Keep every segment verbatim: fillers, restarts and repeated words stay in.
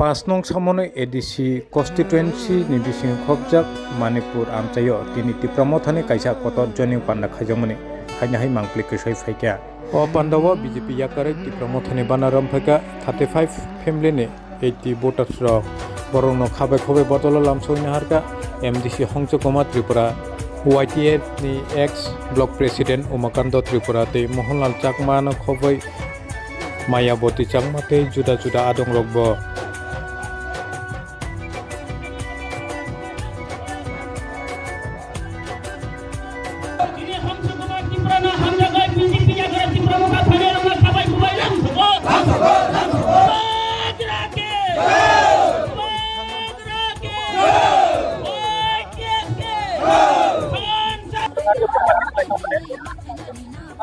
Panch nong Samonoi A D C constituency ni bisingo khopjak Manikpur amchaio tini Tipra Mothani kaisa kotor joining panda khaijakmani haino hai mangpili kwsai phaikha. O pandao B J P yakarwi Tipra Mothani bana rom phaikha thirty five family ni eighty voters rok. Borokno khabai khobai bodolo lamsogwi naharkha M D C Hongcho Kumar Tripura, Y T F ni ex block president Umakando Tripura tei Mohanlal Chakma no khobwi Mayaboti Chakma tei juda juda adongrokbo.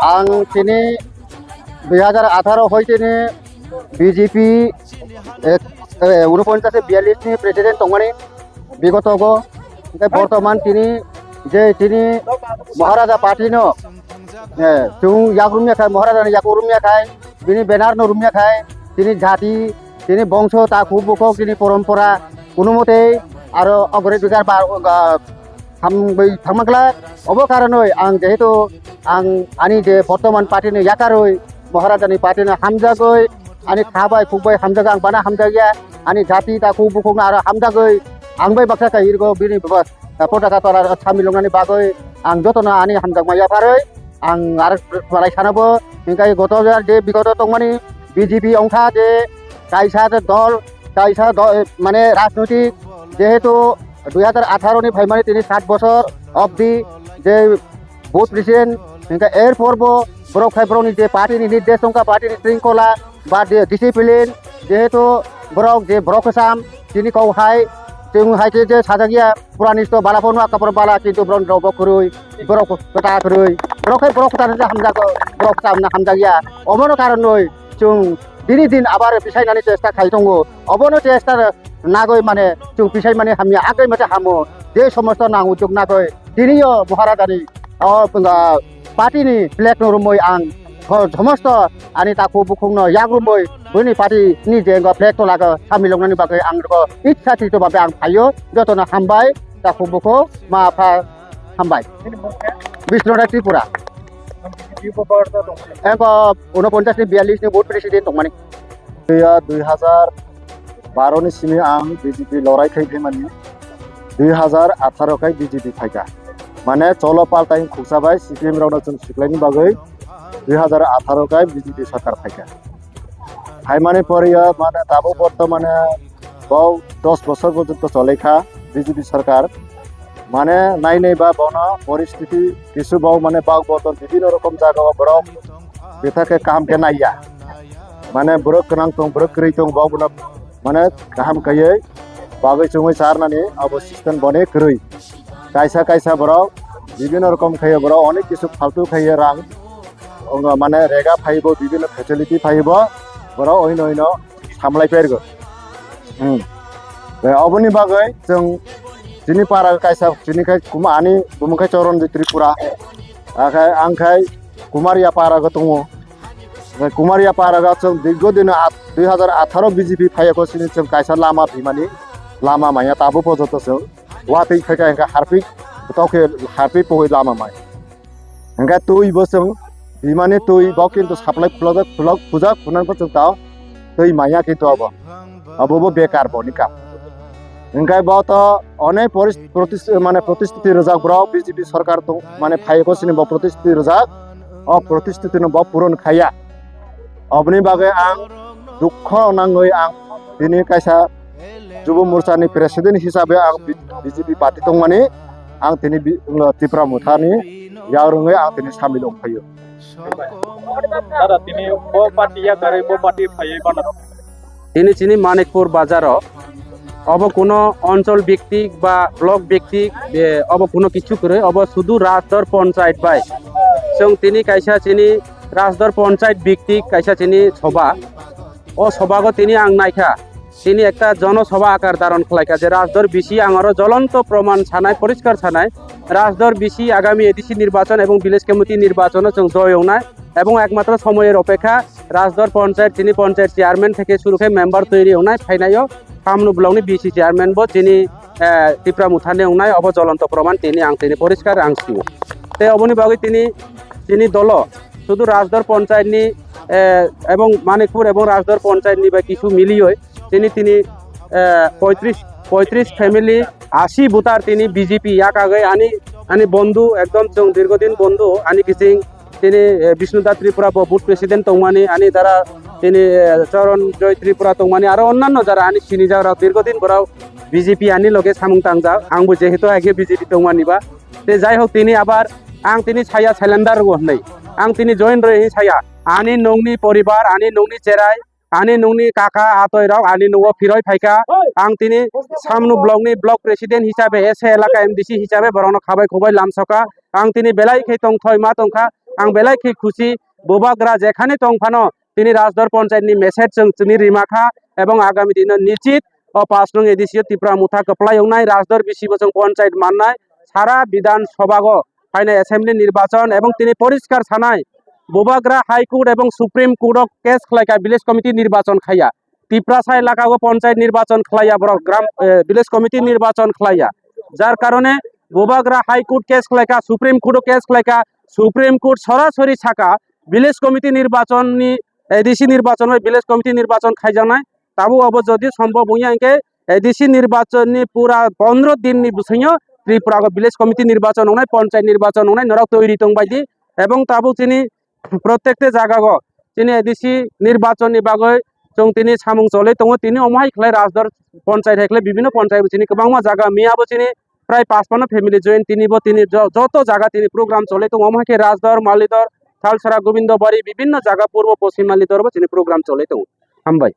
Ang tini dui hajar atharo hoi tini B J P, eh, eh, unoponchas biyallis ni president tongmani bigoto go. Tei bortoman tini je tini Maharaja party no, eh, chwng yakrumya khai, Maharaja ni yakrumya khai, bini banner no rumya khai, tini jati, tini bongso, takhuk bukhuk, tini porompora, kuno mote aro ogre dugar ba, ga, hambai thangma glak. Obo karonoi ang jehetu ang ani je bortoman party ni yakaroi Maharaja ni party no hamjagoi, ani kha bai khuk bai hamjagoi, ang bana hamjakya, ani jati takhuk bukhuk no aro hamjagoi, ang bai baksa kai irgo bini baba, eh, potaka tola samilungnani bagoi ang jotono ani hamjakma yapharoi ang aro malai sanabo, hingkai goto je bigoto tongmani B J P ongkha je kaisa je dol, kaisa do-, mane rajnoitik jehetu dui hajar atharo ni phaimani tini sat bochor obdi je board president, hingke er porbo borok khai borokni je party ni nirdesh tongkha, party ni shringkhola ba je discipline, jehetu borok je borok kwcham tini kok hai chwng hai khe je sajak ya purani sto bala phano akka pura bala, kintu borok rok bo kwrwi, borok kwta kwrwi, borok khai borok kwta hamjak, borok kwcham hamjak ya, omono karonoi chwng dini din abar bisainani chesta khai tongo, obono chesta nagoi mane chwng pisai mani hamya agoi mate hamo, je somosto nang ujuk nagoi tiniyo Maharajani o, ah, party ni flag no rumoi ang ho somosto ani takhuk bukhuk no yak rumoi buini party ni je go flag to laga samilungnani bagwi ang go itsa tito babe ang phaio, jotono hambai takhuk bukhuk ma pha hambai. Biswanath Tripura. Eko unoponchas ni biyallis ni board president tongmani. Iya dui hajar baro ni simi ang B J P lorai khai phaimani, dui hajar atharo khai B J P phaikha. Mane cholo paltai khuksa bai C P M rokno chwng siklaini bagwi dui hajar atharo khai B J P sarkar phaikha. Phaimani poriya mane tabuk bortomane bo dos bosor porjonto cholaikha B J P sarkar. Mane nai nai ba bono poristiti kisu bo mane bak bodol bibhinno rokom jaga o borok betha khe kaham khe naiya. Mane borok gwnang tong, borok kwrwi tong, bo bono mane kaham kaiwi bagwi chumui charnani abo system boni kwrwi. Kaisa kaisa borok bibhinno rokom khaiwi borok onek kisu faltu khaiwi rang, ongo mane rega phaibo, bibhinno facility phaibo, borok oino oino samlai pergo. Hmm. Tei oboni bagwi chwng chini para kaisa chini khai kuma ani bumung khai Choron Tripura. Akhai ang khai Kumaria para go tongo. Tei Kumaria para go chwng dirgo dino at-, dui hajar atharo B J P phaiya ko sini chwng kaisa lama bimani lama maya tabo pojoto chwng watwi phaikha hwnkhe harpik tokhe harpik pogwi lama mai. Hingke twi bo chwng bimani twi bo kintu supply khulojak, khulok, khujak, khunang bo chwng tao twi maya kintu abo, abo bo bekar boni kam. Hingke bo to onek poris-, protis-, mane protistiti rwjak borok B J P sarkar tong, mane phaiyako sini bo protistiti rwjak, o protistiti no bo puron khaiya. Oboni bagwi ang dukho nangwi ang tini kaisa Jubo Morcha ni president hisabe ang B-, B J P party tongmani, ang tini bi-, Tipra Motha ni yak rwngwi ang tini samil wng phaio. Dada, tini bo party ya gari bo party phaiwi bana. Tini chini Manikpur bazaro obo kuno onchol biktik ba block biktik, eh, obo kuno kichu kwrwi, obo sudu Rajdor Panchayat bai. Chwng tini kaisa chini Rajdor Panchayat biktik kaisa chini soba. O sobago tini ang naikha. tini ekta jonosabha akar dharon khlaikha je Rajdor bisi ang oro jolonto proman sanai, poriskar sanai, Rajdor bisi agami A D C nirbachon ebong village committee nirbachono chwng joi ongnai, ebong ekmatro somoyer opekha Rajdor ponchayat, tini ponchayat chairman theke suru khe member toiri ongnai, phainaio Samnu blockni B C chairman bo tini, eh, Tipra Mothani ongnai, obo jolonto proman tini ang tini poriskar ang sio. Tei oboni bagwi tini, tini dolo sudu Rajdor ponchayatni, eh, ebong Manikpur ebong Rajdor ponchayatni bai kisu miliyoi tini, tini, eh, poitris, poitris family, asi voter tini B J P yakagwi ani, ani bondhu ekdom chwng dirgodin bondhu ani kiching tini, eh, Bishnu Da Tripura bo booth president tongmani, ani dara tini, eh, Charan Joy Tripura tongmani, aro onnanno jara ani sinijak rok dirgodin borok B J P ani loge samung tangjak, angbo jehetu age B J P tongmani ba. Te jai hok tini abar ang tini saya cylinder go hnai, ang tini join roi saya, ani nongni poribar, ani nongni cherai, ani nongni kaka atoi rok ani nongo phiroi phaikha. Ang tini Samnu blockni block president hisabe, S A elaka M D C hisabe borokno khabai khubai lamsoka. Ang tini belai khe tongthoi ma tongkha, ang belai khe khusi. Bubagra jekhani tong phano tini Rajdor ponchayatni message chwng tini rimakha, ebong agami dino nichit o pash nung A D C o Tipra Motha kwplai wngnai, Rajdor bisi bo chwng ponchayat mannai, sara Bidhan Sabha o phainai assembly nirbachon ebong tini poriskar sanai, Bubagra High Court ebong Supreme Court o case khlaikha village committee nirbachon khaiya. Tiprasa elaka o ponchayat nirbachon khlaiya borok, gram, eh, village committee nirbachon khlaiya. Jar karone Bubagra High Court case khlaikha, Supreme Court o case khlaikha, Supreme Court sorasori saka village committee nirbachon ni, A D C nirbachon bai village committee nirbachon khaijaknai. Tabuk obo jodi sombhob wngya hwnkhe A D C nirbachon ni pura pondro din ni bwswngyo Tripura o village committee nirbachon wngnai, ponchayat nirbachon wngnai, norok toiri tong bai di. Ebong tabuk chini protekte jaga o chini A D C nirbachon ni bagwi chwng tini samung cholwi tongo. Tini omo hai khlai Rajdor ponchayat hai khlai bibhinno ponchayat bo chini kwbangma jaga miya bo chini prai pash pano family join tini bo tini jo-, joto jaga tini program cholwi tongo. Omo hai khe Rajdor, Malidor, Thalsara, Gobindobari bibhinno jaga Purbo Poschim Malidor bo chini program cholwi tongo. Hambai.